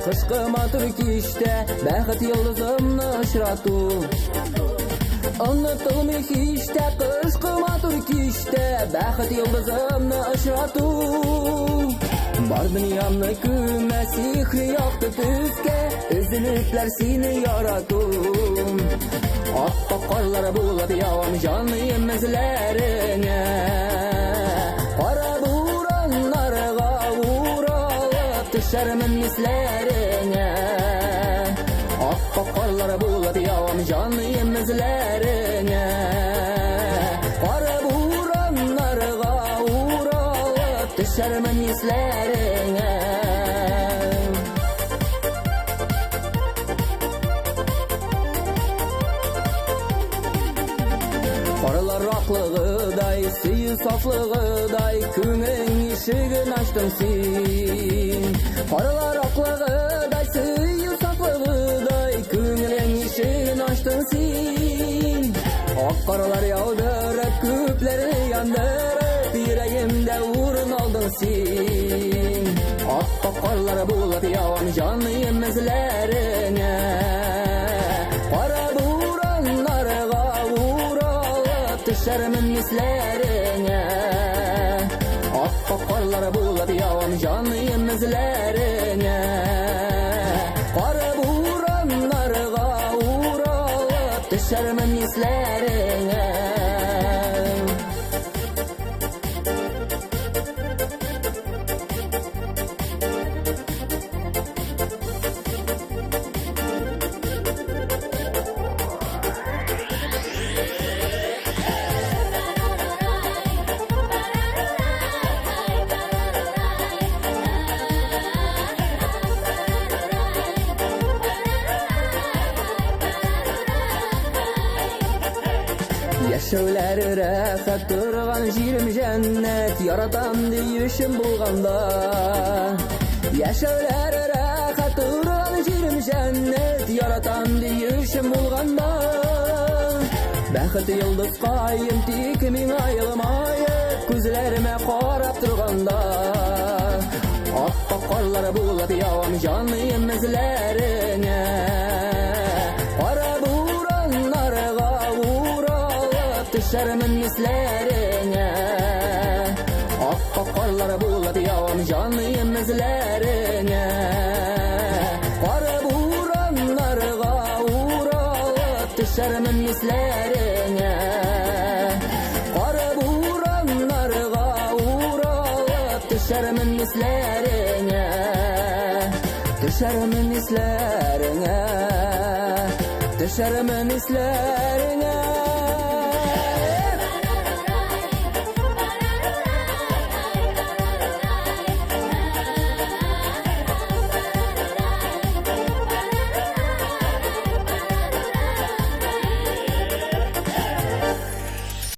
Кышкы матур кичтә бәхет йолдызымны очрату. Онытылмый һич тә кышкы матур кичтә бәхет йолдызымны очрату. Бар дөньямны күмә сихри якты төскә, өзелепләр сине ярату. Ап-ак карлар булып явам җаныем эзләреңә. Кара бураннарга уралып төшәрмен исләреңә. Ап-ак карлар булып явам җаныем эзләреңә. Кара бураннарга уралып төшәрмен исләреңә. Карлар аклыгыдай, сөю сафлыгыдай, күңелең ишеген ачтың син. Карлар аклыгыдай, сөю сафлыгыдай, күңелең ишеген ачтың син. Ак карлар яудырып, күпләрне яндырып, йөрәгемдә урын алдың син. Ап-ак карлар булып явам җаныем эзләреңә. Кара бураннарга уралып төшәрмен исләреңә. Ап-ак карлар булып явам җаныем эзләреңә. Кара бураннарга уралып төшәрмен исләреңә. Яшәүләре рәхәт торган җирем җәннәт, яратам диючем булганда. Яшәүләре рәхәт торган җирем җәннәт, яратам диючем булганда. Бәхет йолдызкаем тик миңа елмаеп, күзләремә карап торганда. Ап-ак карлар булып явам җаныем эзләреңә. Кара бураннарга уралып төшәрмен исләреңә. Ап-ак карлар булып явам җаныем эзләреңә. Кара бураннарга уралып төшәрмен исләреңә. Кара бураннарга уралып төшәрмен исләреңә. Төшәрмен исләреңә. Төшәрмен исләреңә.